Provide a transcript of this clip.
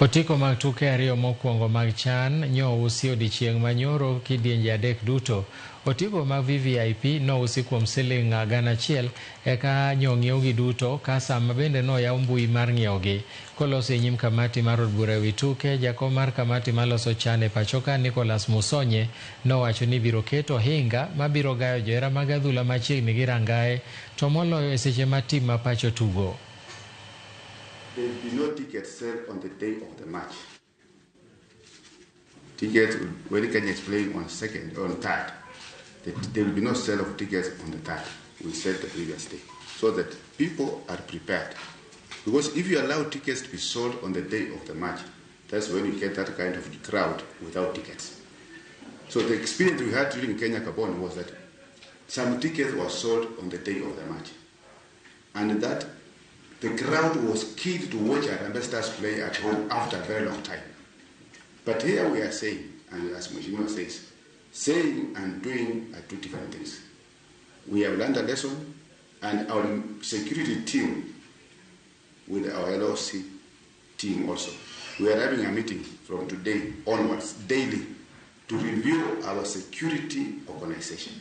Otiko mag tuke ariyo mokwongo mag CHAN nyousi odiechieng' manyoro kidienje adek duto. Otiko mag VVIP nousi kuom siling 1,000 eka nyong'iewgi duto ka sama bende noyaw mbui mar ng'iewogi. Koloso e nyim kamati mar od bura ewi tuke, jakom mar kamati maloso CHAN e pachoka Nicholas Musonye nowacho ni ibiro ket ohinga mabiro gayo johera mag adhula machiegni gi rangae to moloyo e seche ma tim ma pacho tugo. There will be no ticket sale on the day of the match. Tickets, when Kenya is playing on second, on third, there will be no sale of tickets on the third. We said the previous day, so that people are prepared. Because if you allow tickets to be sold on the day of the match, that's when you get that kind of crowd without tickets. So the experience we had during Kenya Gabon was that some tickets were sold on the day of the match. And that the crowd was keen to watch Harambee Stars play at home after a very long time. But here we are saying, and as Mheshimiwa says, saying and doing are two different things. We have learned a lesson, and our security team with our LOC team also, we are having a meeting from today onwards daily to review our security organization.